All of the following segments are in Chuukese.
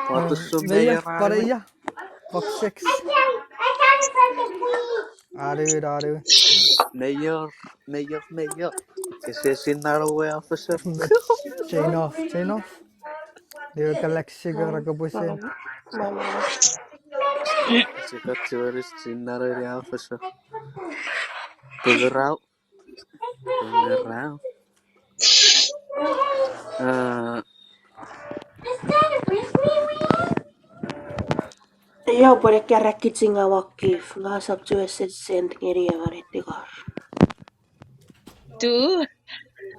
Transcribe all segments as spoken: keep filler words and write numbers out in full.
Officer, mayor, mayor, pare ia. Box six. Aru, aru. Mayor, mayor, mayor. Ese sinaro we officer. Chain off, chain off. They will collect cigar, mm, kapusin. Mama. Cigar tourist sinaro we officer. Pugurau. Pugurau. Ah. Io, pwe ekkei ra kiching awa kif, nga sap chue send ngeni ewe netikor. Tu,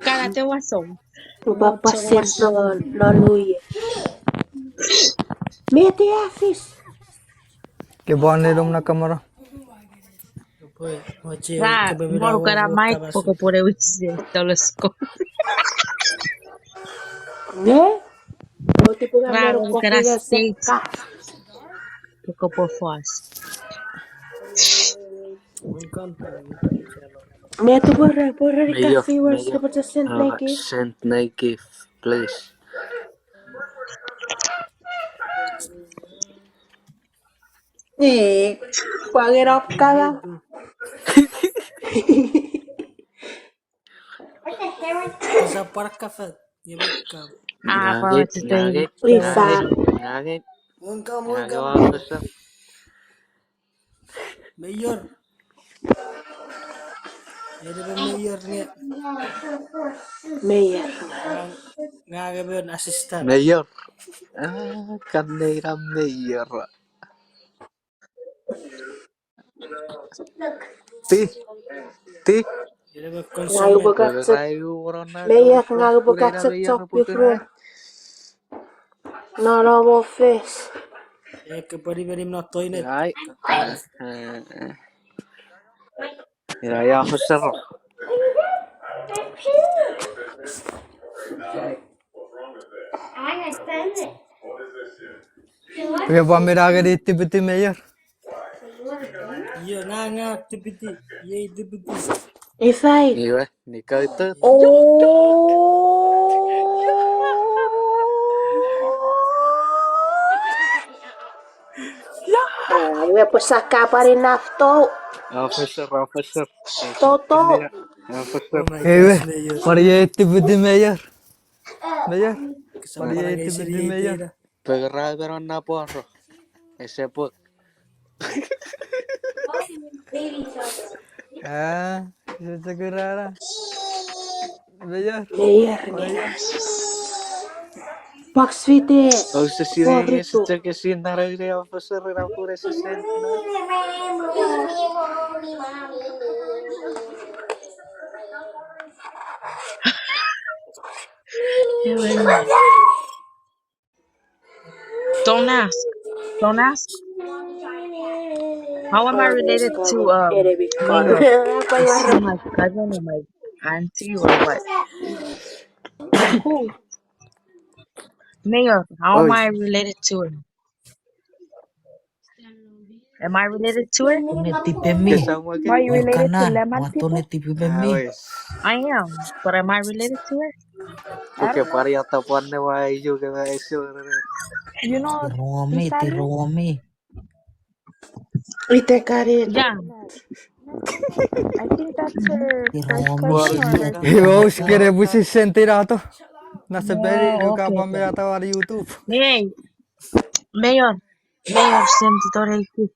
kana te wasom. Upapa send non, non uye. Mete afis. Ke bon ne lom na kamera. Ra, mor kana mic poko pore witsi, tolesko. Ne? Ra, mor kana stage. Poko po fast. Me tu pore, pore ri ka viewers, ka pora send neki. Send neki, please. Ii, pangeno kala. Esa pwan kafat, ye met kam. Ah, ngage, pwan ngage, lisa. Ngage, ngage. Welcome, ngage, welcome. Officer. Mayor. Ede mayor nge. Mayor. Nga, ngage assistant. Mayor. Ah, kan neira mayor. Ti, ti. Ngang upwe kache. Mayor, ngang upwe kache chok piro. No, no, mo fes. Eke pwari pwari mna toilet. Ai. Ina ia officer. Iwe pwan mi nangeni tipiti mayor. Iwe, nga, nga tipiti, iei tipiti. Ifai. Iwe, ni kauto. Oh. Ah, iwe pwe sa ka pwan enough to. Officer, officer. Toto. Officer. Oh my gosh, mayor. Iwe, pwan iei tipiti mayor. Mayor, pwan iei tipiti mayor. Pwe ra mano na pworo. Ese pwe. Ah, ese chok rara. Mayor. Mayor, mayor. Box fite. Ose sinei ese chok esin naro ine officer ina pun ese sen. Don't ask. Don't ask. How am I related to, um, Mayor? Is she my cousin or my auntie or what? Who? Mayor, how am I related to her? Am I related to her? Netipemi. Are you related to Leman people? Netipemi. I am, but am I related to her? Okay, pari ata pwan ne wa yu ke wa isu. You know, Romi, ti Romi. Ite kari. Yeah. I think that's her first cousin or her. Iwe, us kere pwisin send irato. Nasa peri, oh, okay, ka pwan me ata wa YouTube. Hey. Mayor, Mayor, send to the kids,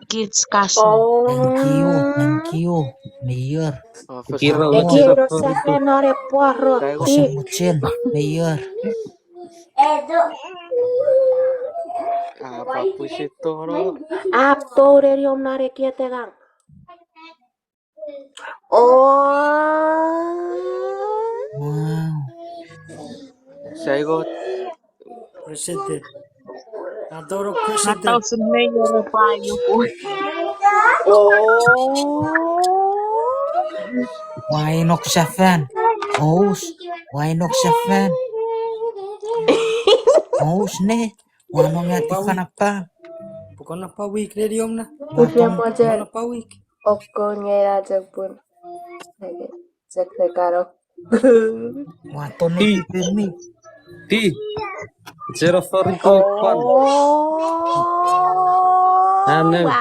kids cousin. Thank you, thank you, Mayor. Ekiro sefan non e pwaro. Osemuchen, Mayor. Ap to reni om non ekieta ngang. Oh. Wow. Saigot. President. Atoro president. Atau semei yoro payu. Oh. Why nok sefan? Ous. Why nok sefan? Ous ne. Wano ngati kanapa. Pukon apa week reni om na. Pukon apa week. Okko ngena chok pun. Chok ne karo. Wato ne tipemi. Ti. Zero forty-two point one. Oh, ah, no. Wow.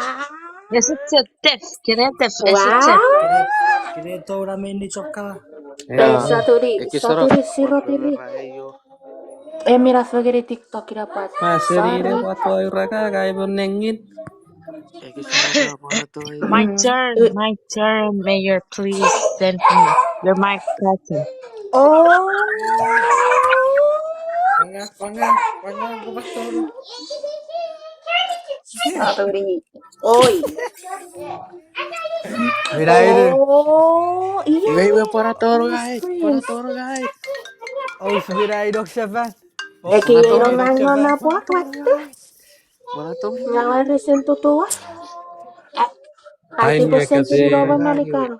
Ese chef, kene chef, ese chef. Wow. Kene, kene touna meni chokka. Yeah. Saturi, Saturi, sirotiri. Emi na fengeni TikTok ina pwat. Ah, seri ina pwat, ua ura ka, ka ibo nengin. My turn, my turn, Mayor, please send me. You're my cousin. Oh. Panga, panga, panga, go back to. Sorry. Oi. Mira ere. Oh, iwe, iwe, pora toro gai, pora toro gai. Oh, mira ere, sefan. Eki ero ngang ngona pwak watte. Ngawa resen tutua. Ai, ai, tipo sensi roba manikan.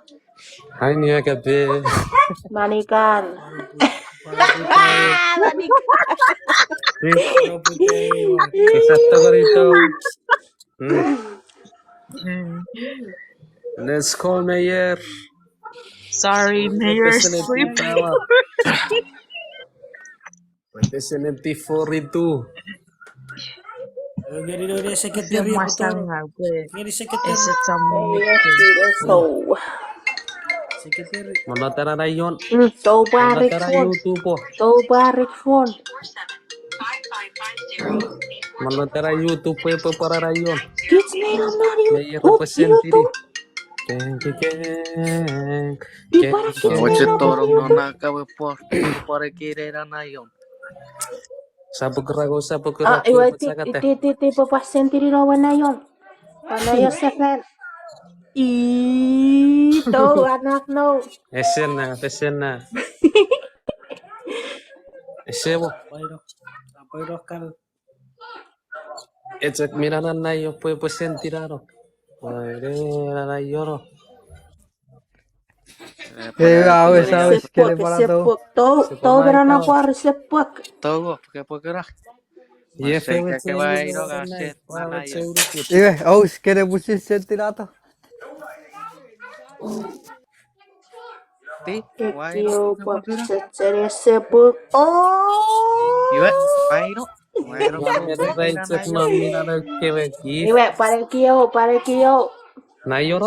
Ai, ni akape. Manikan. Manikan. Esa tabarito. Let's go, Mayor. Sorry, Mayor, sleepy. Representative forty-two. Ngeni, ngeni secretary, ngeni secretary. Secretary. Mano tara na ion. Mm, tou pwarik phone. Tou pwarik phone. Mano tara YouTube pwe pwe para na ion. Kich me no mani. Me representative. Keng, keng, keng. Oche toro no na kawe por, pare kire na na ion. Sapukura go, sapukura. Ah, iwe ti, ti, ti, ti, papa sentiri no wena ion. Ana Josefen. I, to, anak no. Esena, esena. Esebo. Apoiro, apoiro kal. Echok mina na na io pwe, pwe sentirano. Pwe, na na io no. Ewe, awes, awes, kene pwara tou. Tou, tou, kena na pwara sepwok. Tou, ke pwokera. Iwe, aus, kene pusin sentirato. Ti, wai no, ke pwokera. Sepwok. Oh! Iwe, wai no. Iwe, pare kio, pare kio. Naion,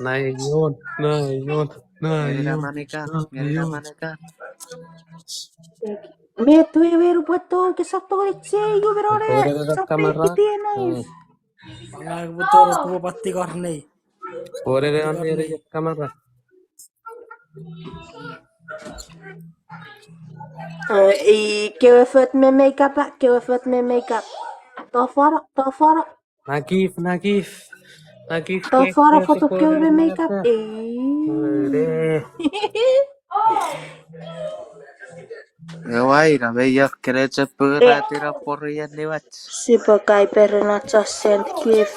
naion, naion, naion. Me tui me rupoto ke sato le che, you know, kamera. Ngai kupoto kubo pati kornei. Orere on ere kamera. Eh, i kewe fot me makeup, kewe fot me makeup. Toforo, toforo. Nakif, nakif. Nakif. Toforo foto kewe me makeup. Eh. Ewa ina me yok kene chepung ratira pori eniwat. Sipo kai perena just send gift.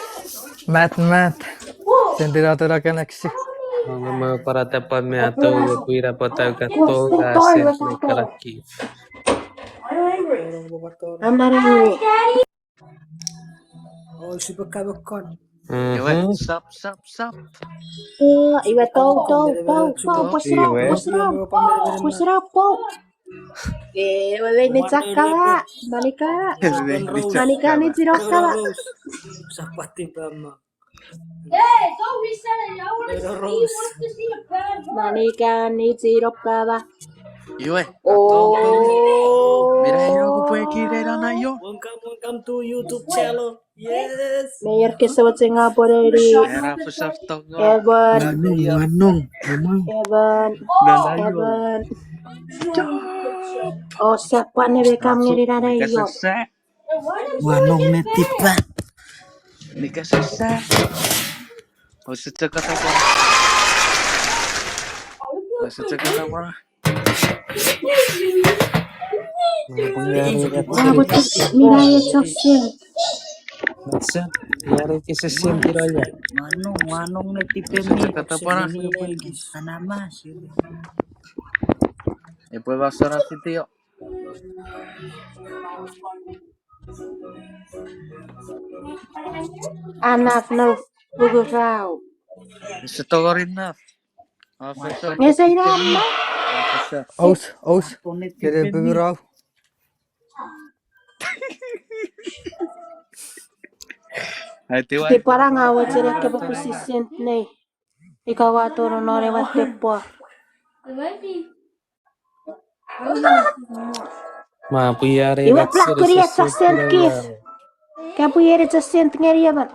Mat, mat. Send it out to the galaxy. Mama para tapa me ato yo kuira pata ka to ka send me kala gift. I'm not angry. Oh, sipo kai bekkon. Ewe, sap, sap, sap. Iwe tou, tou, tou, tou, push it up, push it up, push it up, pou. Ewe, ewe, ni chakkawa, manika, manika ni chirokkawa. Sapati pama. Manika ni chirokkawa. Iwe. Oh. Mira, io kupwe kire na na io. Welcome, welcome to YouTube channel. Yes. Mayor kese wachengapore ri. Era pusar tongo. Evan. Nanu, nanu, nanu. Evan. Nanu. Evan. Oh, sapwa nebe kam ngeni rana io. Wanong ne tipa. Nika sasa. Osu chakata pa. Osu chakata pa. Mira e chok sing. Mira e chok sing, mira e. Mano, mano, me tipe mi. Kata para. Anama sih. Epwe basara sitio. Enough, no, pugurau. Ese togor enough. Ngese ina ma. Aus, aus. Kere pugurau. Tipara nga wechene kepokusi sent nei. Ika ua tono non ewe tepwa. Ma pwiare iwe plakuri echa sent kif. Ka pwiare echa sent ngeni emon.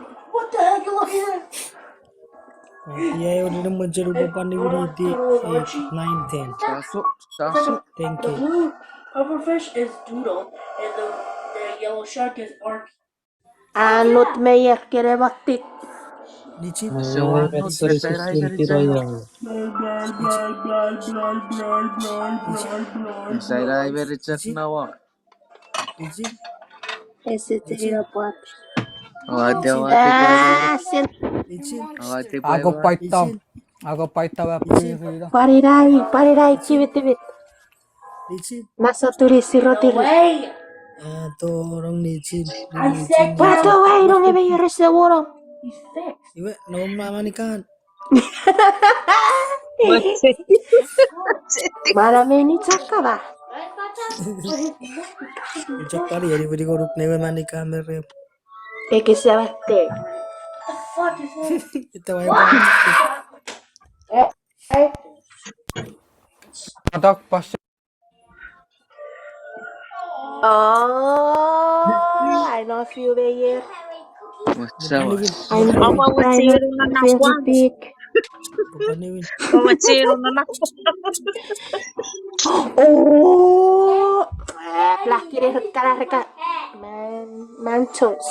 Ia ewe nini mwen chenu papa ni winiti eight, nine, ten. Sasu, sasu. Thank you. Pufferfish is Doodle, and the, the yellow shark is Arky. Anut me ier kene matik. Nichi. So anut me saira iber ichak. Saira iber ichak nawa. Nichi. Ese te ina pwak. Awate, awate, ah, sen. Nichi. Awate, ako paita. Ako paita wa pwiri. Parirai, parirai, chivitivit. Nichi. Masa turi siro tiri. Ah, to rong nichi. Pato wai rong ebe yere se woro. Iwe, no mama ni kan. Mana meni chakaba. Chakari eri bidi koruk newe mani kan mere. Eke se watte. Ita wai. Eh, eh. Atak pas. Oh, I know a few way here. What's up? I know, I know very big. Papa Niwin. Oh, plakire kala reka. Man, manchos.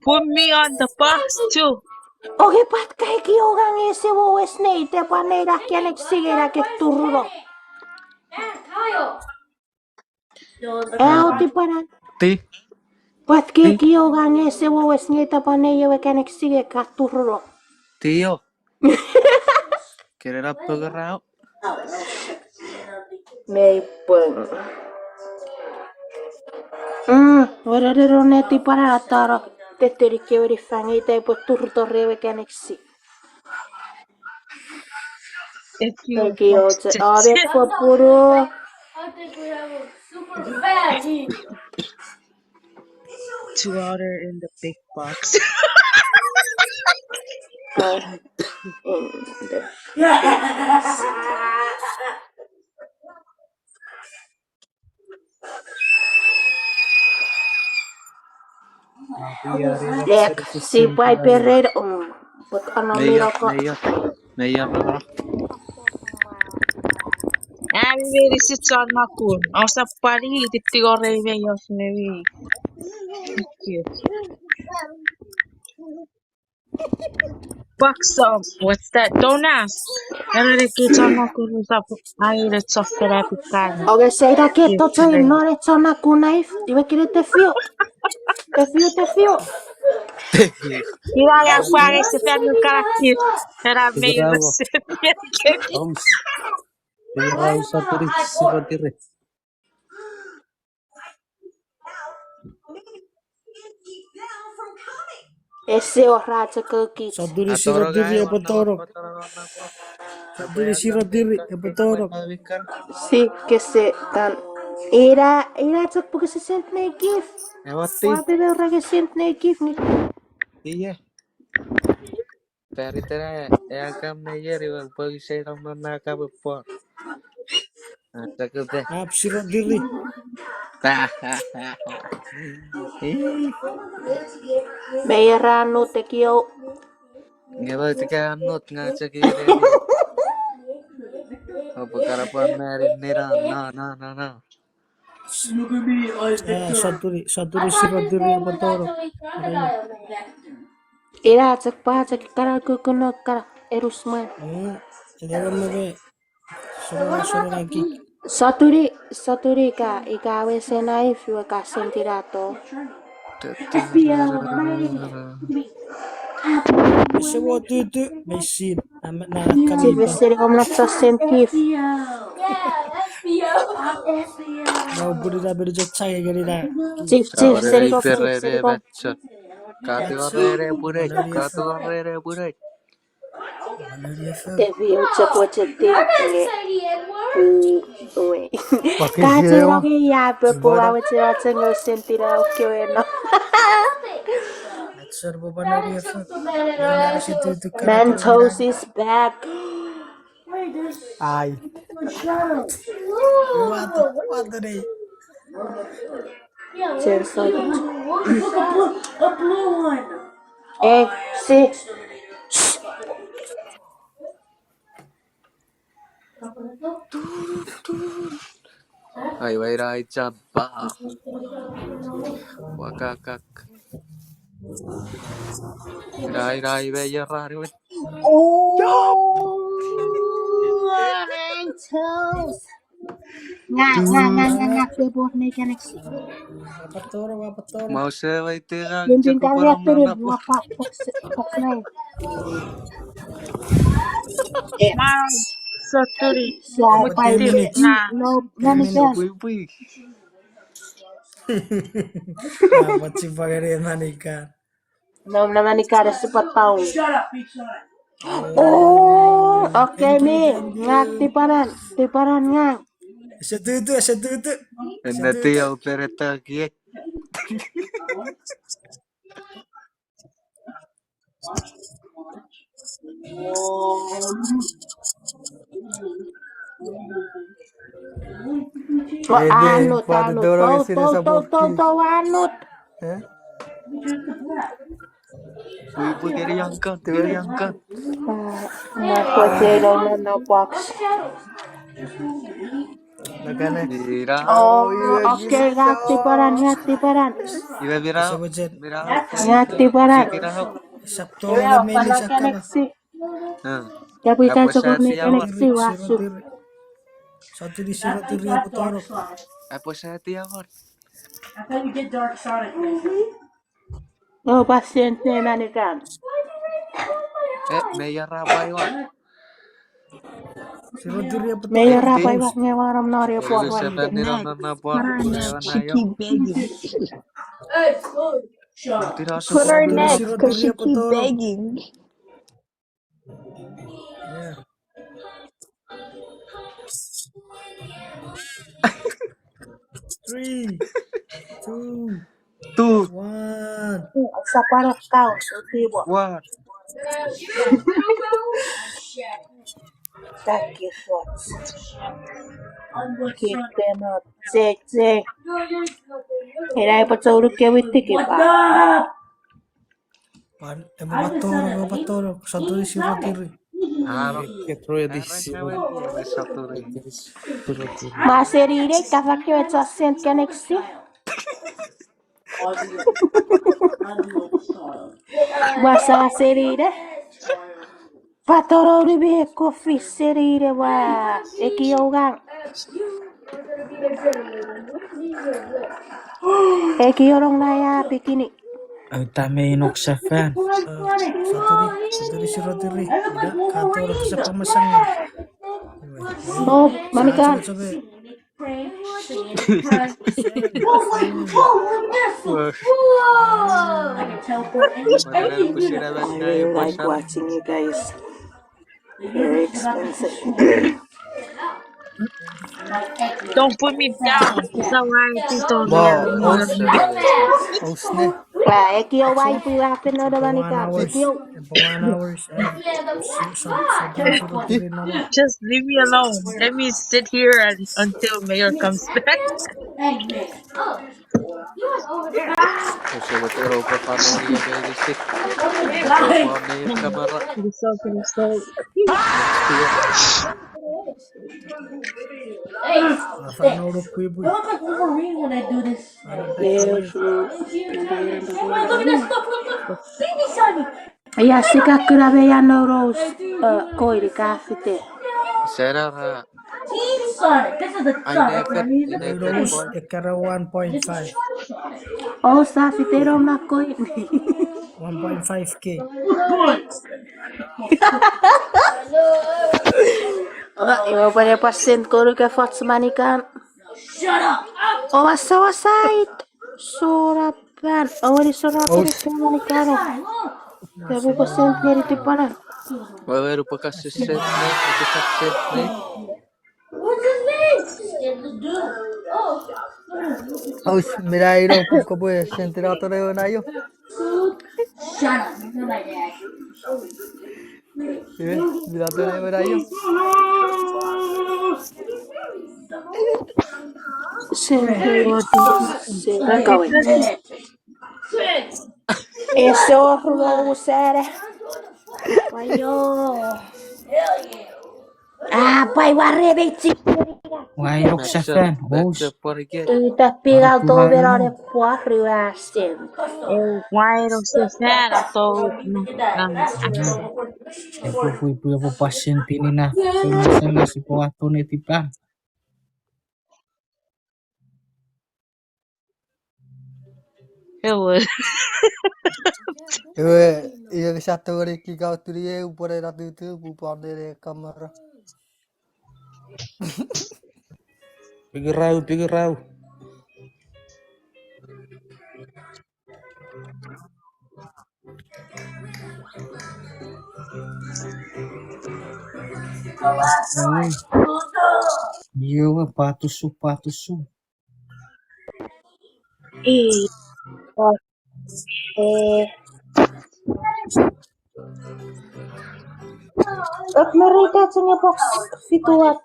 Put me on the bus too. Okay, pwat ka eki oga nge ese wowes nei, te pwan nei ra kianek sige ra ke turuno. Eo, ti pwan. Ti. Pwat ke eki oga nge ese wowes nei, te pwan nei ewe kianek sige ka turuno. Ti o. Kene ra pokerau. Mei pung. Mm, werere ro neti para ataro. Teteri kewe ni fangei tai pwe turto rewe kaneksi. Thank you. Thank you, Oche. Abe popuru. Two water in the big box. Uh, in the Lek, si pwai perero, mm, but ano mei, mei, mei, mei. Ami meni sichon makun. Osa pwari, titi orei mei os mei. Thank you. Box of, what's that? Don't ask. Ereni kichon makun usap aire chokera pikan. Okay, seida ke tocho inon e chon aku knife. Iwe kire tefiu. Tefiu, tefiu. Iwa ya kware se fan nu karakir. Era mei se. Iwe ra usap eri, siro tiri. Ese ora chok kich. Sotuni siro tiri epwe tonong. Sotuni siro tiri epwe tonong. Si kese tan. Ira, ira chok pwe kese sent nei gift. Ewa ti. Wa pwe ora ke sent nei gift ni. Iye. Paritena, e akam me ieri we pwe isei rong non akam pwe. Atakute. Ap siro tiri. Me era nut ekio. Nge ba tika nut nga cheki. Opo karapwan mari nira, no, no, no, no. Ah, sotuni, sotuni siro tiri epwe tonong. Ina chok pwa chok kana kukuno kana erus mwan. Mm, ina meme. Sotuni, sotuni ka, ika wesen knife iwe ka sentirato. Ese wo tutu, mei sin. Chief, ese rikon mna chosen gift. No, put it up in the chat, get it out. Chief, chief, ese rikon, chief, ese rikon. Katu orere purei, katu orere purei. Tefi uchok wechete nge. Ue. Fucking kache hero. Roke ia pepo. Bora. Awe che ache ngo sentira oke weno. Let's serve one of your food. Mentos is back. Ai. What the, what the day? Cheers. A blue, a blue one. Eh, si. Ai, wait, I jump. Wakakak. Rai, rai, me, ya, rai, wait. Oh, Mentos. Nga, nga, nga, nga, nga, keyboard mechanics. Mause wait, nga, Yendin check kariak upon tiri, nana. Wapa, pokse, pokse. Wow, so pretty. Siapa? Ten minutes. No, ten minutes. Pui, pui. What's your fucking name, Manika? No, no, Manika, that's super power. Shut up, bitch, shut up. Oh, okay, me. Nga tiparan, tiparan nga. Ese tutu, ese tutu. Ese tutu. Ena tia opereta kie. Anut, anut. Tou, tou, tou, tou, anut. Eh? Pui, pui, keri angkan, keri angkan. Ah, no, potato, no, no, box. Nakane. Mira. Oh, okay, nga tiparan, nga tiparan. Iwe mira, mira. Nga tiparan. Mira, pala Galaxy. Hmm. Ya pui ta chokor ne Galaxy wasu. Sotiri siro tiri apotoro. Apo sa ti awar. I thought you did Dark Sonic. Oh, pasien ne Manika. Eh, me ya ra paiwa. Me ya ra paiwa nge warom nori. Next, what are next? She keep begging. Put her next, 'cause she keep begging. Yeah. Three, two, two, one. Sapano kau, utibo. One. Thank you, Fox. Kick them up. Check, check. Ina ipo choulu kewi tiki pa. Pan, emo patoro, emo patoro, soturi siro tiri. Aro. Ke troya di siro. Soturi. Ma seri ire, kafakio echo sent keneksi. Ma sa seri ire. Patoro uri be kofi seri ire wa. Eki ougang. Eki orong na ya pikini. Auta me inok sefan. Soturi, soturi siro tiri. Ida, kato ro sapa masang. Oh, Manika. I really like watching you guys. Very expensive. Don't put me down, 'cause I want to tell me. Wow, awesome. Awesome. Wow, eki o wai pui wa peno da Manika. Eki o. Just leave me alone. Let me sit here and, until Mayor comes back. Ese wet ero pa fano ia meinisin. Ero pa meinisin kamara. Kinisou, kinisou. Afano ro pwipwi. I look like Wolverine when I do this. Yes. Why am I looking at stuff like this? Baby Simon. Ia, sika kuna me ia no rose, uh, koiri ka fite. Sera ra. Team Sonic, this is the Sonic. Rose, ekara one point five. Oh, sa fite ro na koiri. One point five K. Oh, iwe pwene percent koru ke fots manikan. Shut up. Oh, wasa wasa it. Sora pan. Oh, ni sora pan, sora ni kano. Tebu ko sent ngeni tipanan. Wewe rupa ka sent ne, ka sent ne. Aus, mira ino pun kopwe sentinato ne wena io. Iwe, mira to ne wena io. Ese wor ruo usana. Waio. Ah, pai ware mechi. Wai rok sefan, os. Ita piga to bera ne pwari wasen. Wai rok sefan, to. Epwe pwi pwi epwe pasen tinina. Sema sema sipo ato netipan. Ewe. Ewe, iwe kisa tongeni kika tuni e upwene natutu, upwene ne kamara. Pigirau, pigirau. Oi. Iewe, patusu, patusu. Ei, o, e. Ot merita chengepox fituat.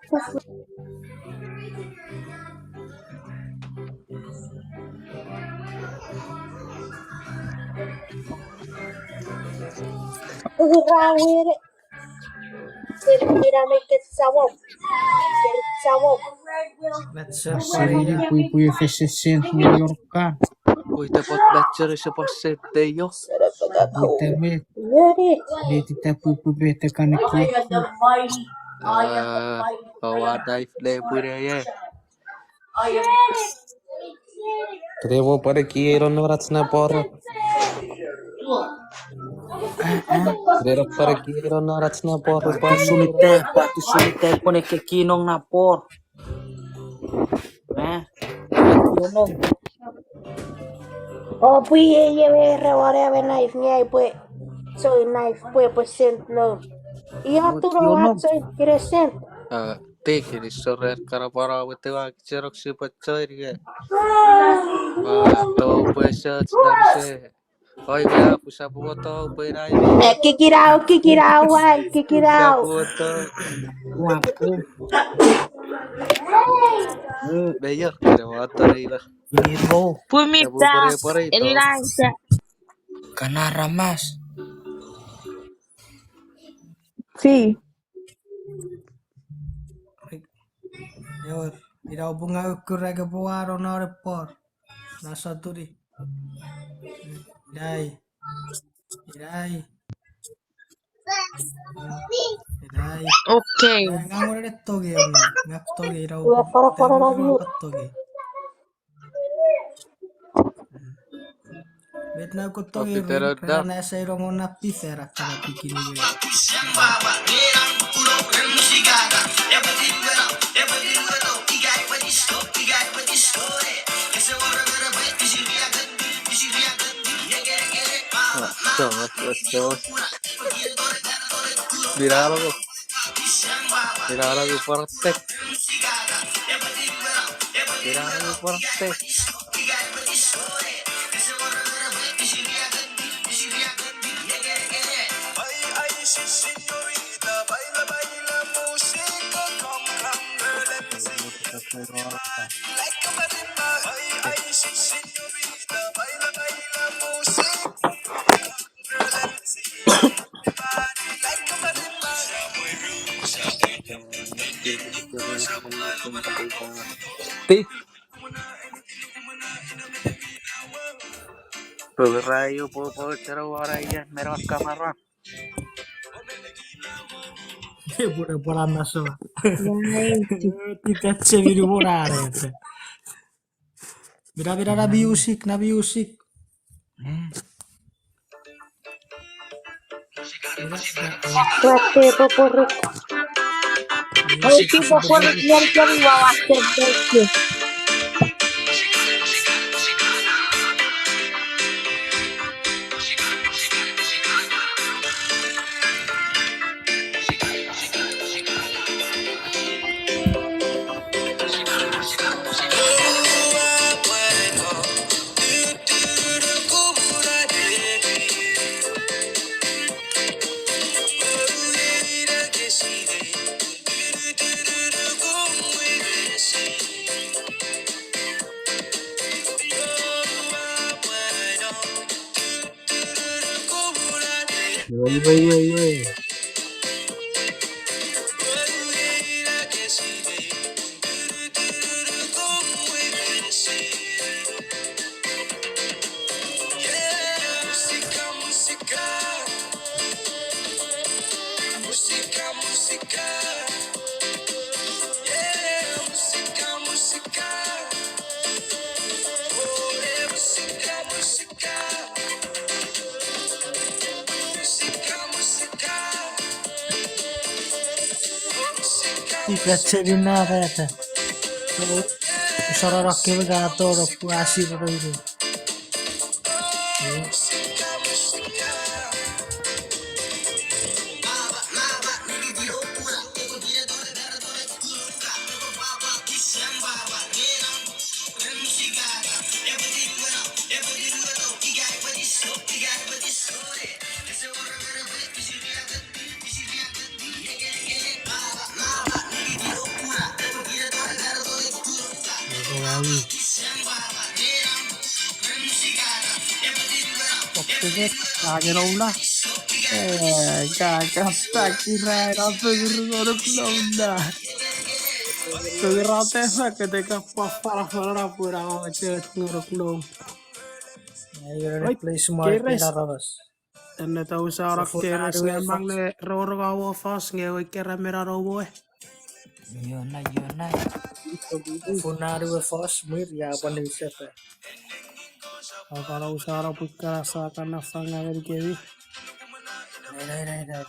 Ura were. Ira me ke sawom. Ke sawom. Siri pwipwi efesesen yorkan. Pwita pot bachelor se pasen teio. Pwita met. Neti ta pwipwi met e kaneki. Ah, oua knife le pwine ye. Trevo pare kiei ron norach na poro. Trevo pare kiei ron norach na poro. Patu sunita, patu sunita, pone ke kinong na por. Eh? Kinong. O pwi e ye we re whatever knife nge pwe. So knife pwe pwe sent no. Ia tu no what so kire sent. Ah, thank you, ni sore kana para wete wa kicherok si pwe choiri ke. Wa to pwe so tsinari se. Oi, wa pusa pwe to pwe nai. Eh, kikirau, kikirau, wai, kikirau. Pusa pwe to. Wa pu. Mm, me yor kire wa to ri wa. Iro. Pumita. Elijah. Kana ramas. Si. Ewer, ina opunga ukurake puaro nore por. Nasoturi. Idai. Idai. Idai. Okay. Nga ngorere toge, nga toge, ina opunga toge. Met na ko toge, rana ese iro mona pifera kana pikini. Miralo. Miralo mi portek. Miralo mi portek. Ti. Pwe rayu popo chero wara ia mero kamaran. Pura pura maso. Tita chemi ni pura are. Mira, mira, na music, na music. Tuatte poporuk. Eti poporuk, ngeri ngeri wawasten, thank you. Iwe, iwe, iwe. Ika cheni na bata. Usarara kewe gato no kuasi roro. Oktetet, kake nouna. Eh, ka, ka, taki rai, na penguru ngonuk nouna. Pengurate sa kete ka pa fara fara na pura awa chet ngonuk noun. Ai, oi, play smart, keres. Ena tausa ora keres nge mang ne roro awo fos nge ewe kera mena no moe. Iona, iona. Funa ewe fos, mwir, ia pwan ewe sepe. Apana usara pwikana sa kana fanga ngenikemi. Nai, nai, nai, nai, nai.